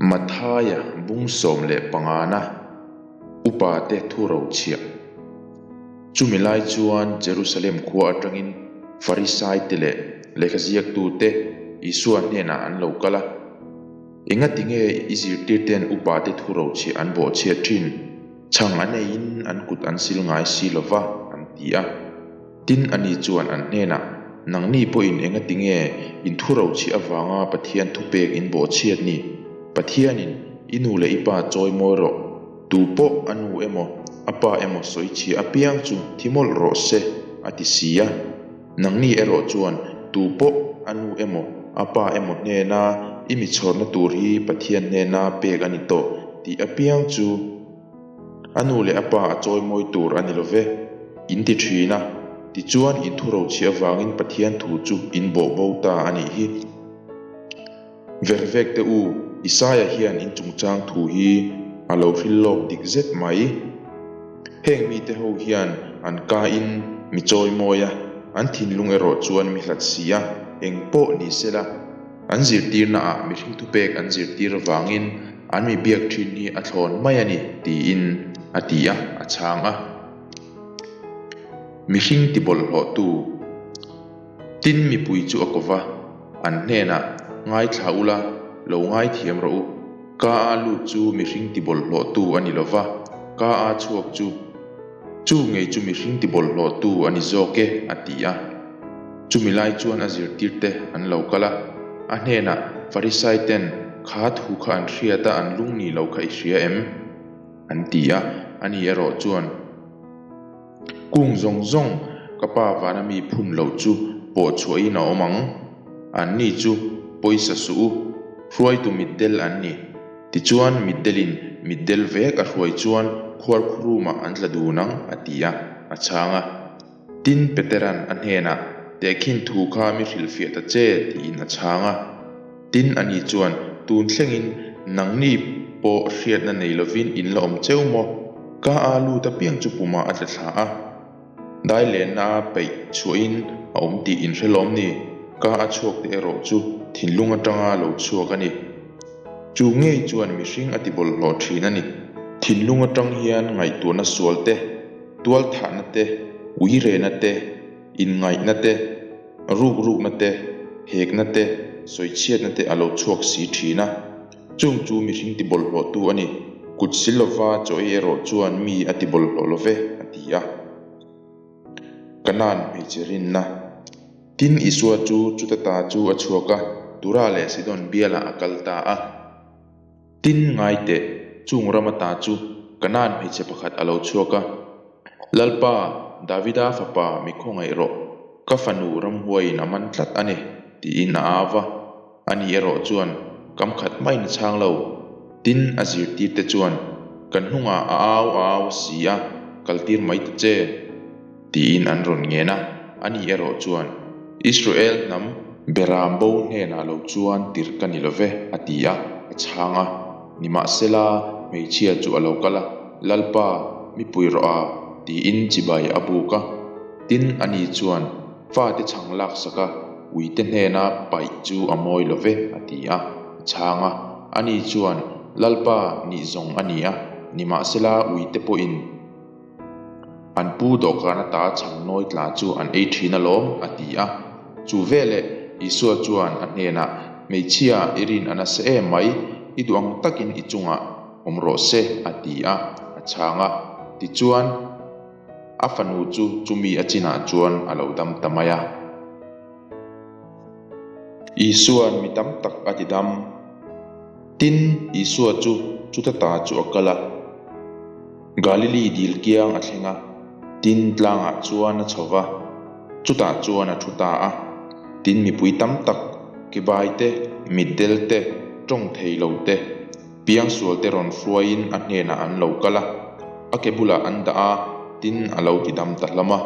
Mathaia bung 15na upate thu rochhiah. Chumi lai chuan Jerusalem khua atangin Farisaite leh lehkhaziaktute Isua hnenah an lo kal a. Engatinge i zirtirte'n upate thu rochhiah an bawhchhiat thin? Chhang an eiin an kut an sil ngai si lo va, an ti a. Tin, ani chuan an hnenah, Nangni pawhin engatinge in thu rochhiah avanga Pathian thupek in bawhchhiat ni? Pathianin i nu leh i pa chawi mawi rawh. Tu pawh a nu emaw, a pa emaw sawi chhia apiang chu thi mawlh rawh se, a ti si a. Nangni erawh chuan tu pawh a nu emaw, a pa emaw hnena i mi chhawrna tur hi Pathian hnena pek a ni tawh tih apiang chu, A nu leh a pa a chawimawi tur a ni lo ve, in ti thin a, tichuan in thu rochhiah avangin Pathian thu chu in bawh bo ta a nih hi. Vervek te u, Isaia hian in chungchang thu hi a lo hril lawk dik zet mai. Heng mite ho hian an ka in mi chawimawi a, an thinlung erawh chuan mi hlat si a, eng pawh ni sela, An zirtirnaah mihring thupek an zirtir avangin an mi biak thin hi a thlawn mai a ni, tiin a ti a, a chhang a. Mihring ti bawlhhlawhtu Tin mipui chu a ko va, an hnenah, Ngaithla ula, lo ngaithiam rawh u. Ka a lut chu mihring ti bawlhhlawhtu a ni lo va, ka a chhuak chu Chu ngei chu mihring ti bawlhhlawhtu a ni zawk e, a ti a. Chumi lai chuan a zirtirte an lo kal a, a hnenah, Farisaiten kha thu kha an hriat a, an lung ni lo kha i hria em? an ti a. Ani erawh chuan, Kung zawng zawng ka pa vana mi phun loh chu pawh chhuahin a awm ang. Anni chu pawisa suh u, hruaitu mitdel an ni. Tichuan mitdelin mitdel vek a hruai chuan khuarkhurumah an tla dun ang, a ti a, a chhang a. Tin, Petera'n a hnenah, Tehkhin thu kha mi hrilhfiah ta che, tiin a chhang a. Tin, ani chuan, Tun thlengin nangni pawh hriatna nei lovin in la awm cheu maw? Ka a lut apiang chu pumah a tla thla a. Dai lenna a peih chhuahin a awm tih in hre lawm ni? Ka a chhuak te erawh chu thinlung atanga lo chhuak a ni. Chu ngei chuan mihring a ti bawlhhlawh thin a ni. Thinlung atang hian ngaihtuahna sual te, tualthahna te, uirehna te, inngaihna te, rukrukna te, hekna te, sawichhiatna te a lo chhuak si thin a. Chung chu mihring ti bawlhhlawhtu a ni. Kut si lova chaw ei erawh chuan mi a ti bawlhhlawh lo ve, a ti a. Kanaan hmeichhe rinna. Tin, Isua chu chuta ta chu a chhuak a, Tura leh Sidon bialah a kal ta a. Tin, ngai teh, chung ram ata chu Kanaan hmeichhe pakhat a lo chhuak a, Lalpa, Davida fapa mi khawngaih rawh, ka fanu ramhuaiin a man tlat a ni, tiin a au va. Ani erawh chuan kam khat maiin a chhang lo. Tin, a zirtirte chuan, Kan hnungah a au a au si a, kaltir mai ta che. Tiin an rawn ngen a, ani erawh chuan, Israel hnam Beram bo hnenah lo chuan tirh ka ni lo ve, a ti a, a chhang a. Nimahsela, hmeichhia chu a lo kal a, Lalpa, mi pui rawh a, tiin chibai a buk a. Tin, ani chuan, Fate chhang laksak a, uite hnena paih chu a mawi lo ve, a ti a, a chhang a. Ani chuan, Lalpa, nih zawng a ni a, nimahsela uite pawhin, An pu dawhkan ata chhang nawi tla chu an ei thin alawm, a ti a. Chu veleh Isua chuan a hnenah, Hmeichhia, i rin a nasa em mai, i duh ang takin i chungah awm rawh se, a ti a, a chhang a. Tichuan, a fanu chu chumi a chinah chuan a lo dam ta mai a. Isua'n mi tam tak a ti dam. Tin, Isua chu chuta ta chu a kal a. Galili dil kiang a thleng a, tin tlangah chuan a chho va, chutah chuan a thu ta a. Tin mipui tam tak, kebai te, mitdel te, tawng thei lo te, piangsual te rawn hruaiin a hnenah an lo kal a, a ke bulah an dah a, tin a lo ti dam ta hlawm a.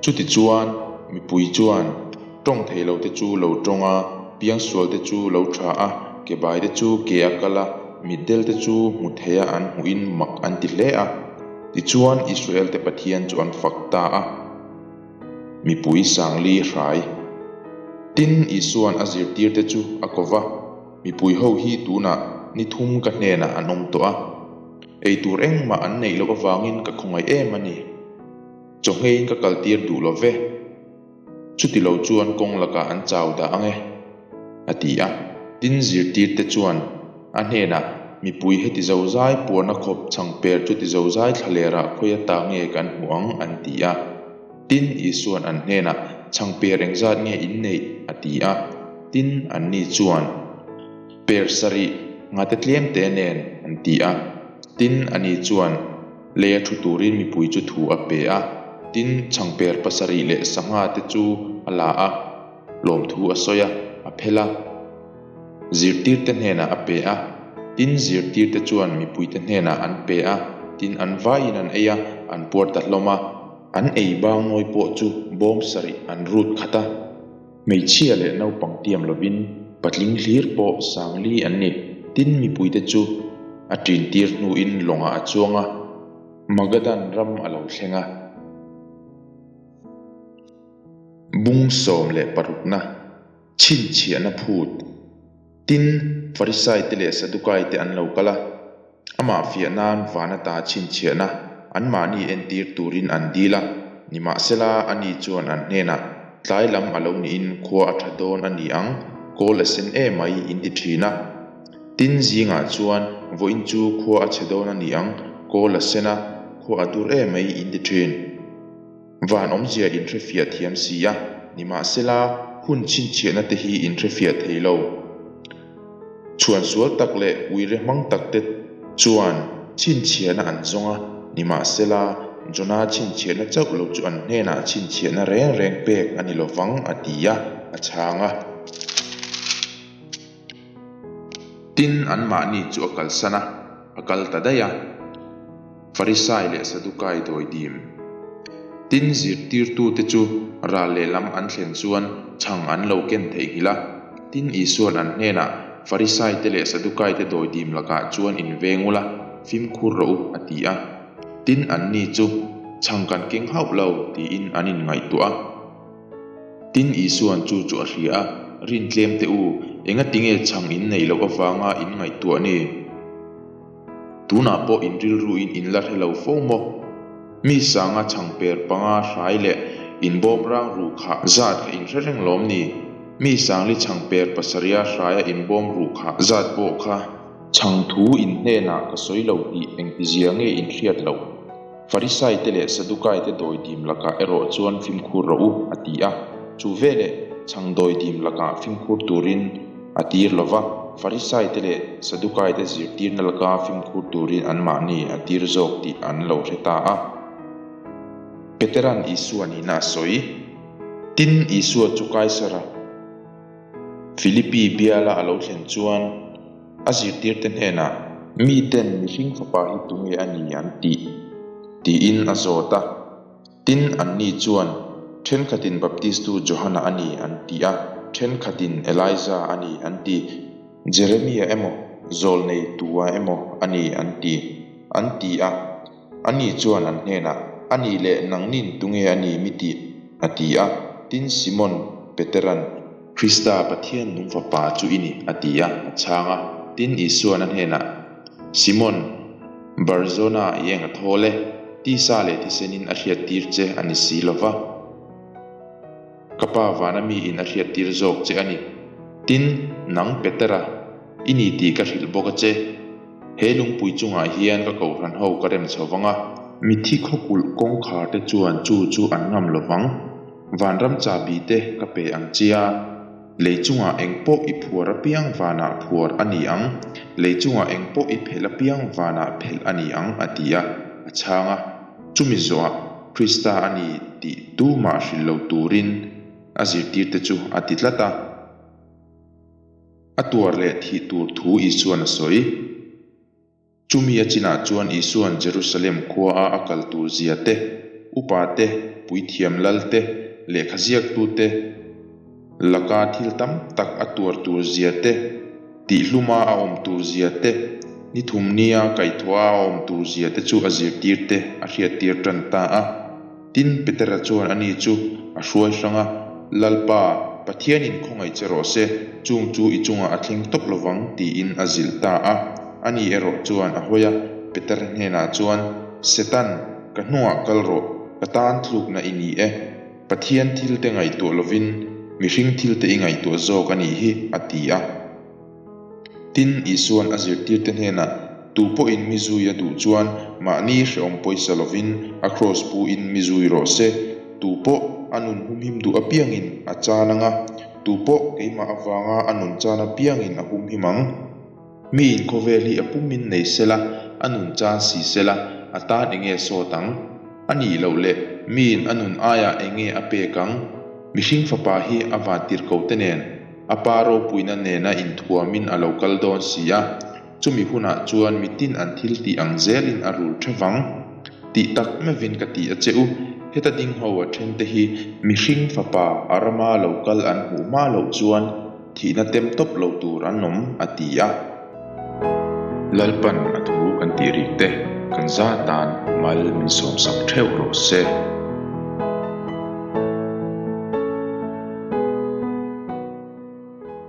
Chutichuan, mipui chuan tawng thei lote chu lo tawng a, piangsualte chu lo tha a, kebaite chu ke a kal a, mitdelte chu hmu theia an hmuhin mak an ti hle a. Tichuan, Israelte Pathian chu an fak ta a. Mipui sangli hrai. Tin, Isua'n a zirtirte chu a ko va. Mipui ho hi tunah ni thum ka hnenah an awm tawh a, ei tur engmah an neih loh avangin ka khawngaih em a ni. Chawhngeiin ka kaltir duh lo ve. Chuti lo chuan kawng lakah an chau dah ang e, a ti a. Tin, zirtirte chuan a hnenah, Mipui heti zozai puarna khawp chhangper chuti zozai thlalerah khawi ata nge kan hmuh ang? an ti a. Tin, Isua'n an hnenah, Chhangper engzat nge in neih? a ti a. Tin, anni chuan, Per sarih, ngate tlemte nen, an ti a. Tin, ani chuan, Leia thu turin mipui chu thu a pe a, tin, chhangper pasarih leh sangha te chu a la a, lawmthu a sawi a, a phel a, zirtirte hnenah a pe a, tin, zirtirte chuan mipuite hnenah an pe a, tin, an vaiin an ei a, an puar ta hlawm a. An ei bang nawi pawh chu bawm sarih an rut khat a. Hmeichhia leh naupang tiam lovin patling hlir pawh sangli an ni. Tin, mipuite chu a ṭintir hnuin lawngah a chuang a, Magadan ram a lo thleng a. Bung 16na, chhinchhiahna phut. Tin, Farisaite leh Sadukaite an lo kal a. Amah fiah nan van ata chhinchhiahna anmahni entir turin an dil a, nimahsela ani chuan an hnenah, Tlai lam a lo niin khua a tha dawn a ni ang, kawl a sen em mai in ti thin a. Tin, zingah chuan vawiin chu khua a chhe dawn a ni ang, kawl a sen a, khua a dur em mai in ti thin. Van awmzia in hrefiah thiam si a, nimahsela hun chhinchhiahna te hi in hrefiah thei lo. Chhuan sual tak leh uire hmang tak te chuan chhinchhiahna an zawng a, nimahsela Jonah chhinchhiahna chauh lo chu an hnenah chhinchhiahna reng reng pek a ni lovang a ti a, a chhang a. Tin, anmahni chu a kalsan a, a kal ta daih a. Farisai leh Sadukai dawidim. Tin, zirtirtute chu ral lehlam an thlen chuan chhang an lo ken theihnghilh a. Tin, Isua'n an hnenah, Farisaite leh Sadukaite dawidim lakah chuan inveng ula, fimkhur rawh u, a ti a. Tin, anni chu, Chhang kan keng hauh lo, tiin an inngaihtuah a. Tin, Isua'n chu chu a hria a, Rin tlem teh u, engatinge chhang in neih loh avanga in ngaihtuah ni? Tunah pawh in rilruin in la hre lo fo maw? Mi sanga chhangper panga hrai leh in bawm rang ruh khah zat kha in hre reng lawm ni? Mi sangli chhangper pasarih hraia in bawm ruh khah zat pawh kha chhang thu in hnenah ka sawi lo tih engtizia nge in hriat loh? Farisaite leh Sadukaite dawidim lakah erawh chuan fimkhur rawh u, a ti a. Chu veleh chhang dawidim lakah fimkhur turin a tir lo va, Farisaite leh Sadukaite zirtirna laka fimkhur turin anmahni a tir zawk tih an lo hre ta a. Petera'n Isua nihna a sawi. Tin, Isua chu Kaisara Philippi biala a lo thlen chuan a zirtirte hnenah, Miten mihring fapa hi tunge a ni an tih? tiin a zawt a. Tin, anni chuan, Thenkhatin Baptistu Johana a ni, an ti a, thenkhatin Eliza a ni, an ti, Jeremia emaw, Zawlnei Tua emaw a ni, an ti, an ti a. Ani chuan an hnenah, A nih leh nangnin tunge a ni mi tih? a ti a. Tin, Simon Peteran, Krista Pathian nung fapa chu i ni, a ti a, a chhang a. Tin, Isuan a hnenah, Simon, Barzona i eng a thawl e, tisa leh thisenin a hriattir che a ni si lo va. Ka Pa vana miin a hriattir zawk che a ni. Tin, nang Petera, i ni tih ka hrilh bawk a che. He lungpui chungah hian ka kohhran ho ka rem chho vang a. Mithi khawkulh kawngkhar te chuan chu chu an ngam lo vang. Vanram chahbi te ka pe ang chia. Lei chungah eng pawh i phuar apiang vanah phuar a ni ang, lei chungah eng pawh i phelh apiang vanah phelh a ni ang, a ti a, a chhang a. Chumi zawhah Krista a ni tih tumah hrilh lo turin a zirtirte chu a ti tlat a. A tuar leh thih tur thu Isua'n a sawi. Chumi a chinah chuan Isua'n Jerusalem khuaa a kal tur zia te, upa te, puithiam lal te, lehkha ziaktu te laka thil tam tak a tuar tur zia te, tihhluma a awm tur zia te, ni thumnia kaihthawha a awm tur zia te chu a zirtir te a hriattir tan ta a. Tin, Petera chuan ani chu a hruai hrang a, Lalpa! Pathianin khawngaih che rawh se, chung chu i chungah a thleng tawp lovang, tiin a zilh ta a. Ani erawh chuan a hawi a, Petera hnenah chuan, Setan, ka hnungah kal rawh, ka tan tlukna i ni e. Pathian thilte ngaihtuah lovin mihring thilte i ngaihtuah zawk a nih hi, a ti a. Tin, Isua'n a zirtirte hnenah, Tu pawhin mi zui a duh chuan mahni hrehawm pawisa lovin a kraws puin mi zui rawh se. Tu pawh a nun humhim duh apiangin a chan ang a, tu pawh keimah avanga a nun chan apiangin a humhim ang. Miin khawvel hi a pumin nei sela, a nun chan si sela, a tan enge sawt ang? A nih loh leh, miin a nun aiah enge a pek ang? Mihring fapa hi a vantirhkote nen, a pa ropuina nena inthuamin a lo kal dawn si a, chumi hunah chuan mitin an thil tih ang zelin a rul tha vang. Tih tak meuhin ka ti a che u, heta ding ho a thente hi mihring fapa a rama lo kal an hmuh hma loh chuan, Thihna tem tawp lo tur an awm, a ti a. Lalpan a thu kan tih rik te kan zat nan mal min sawmsak theuh rawh se.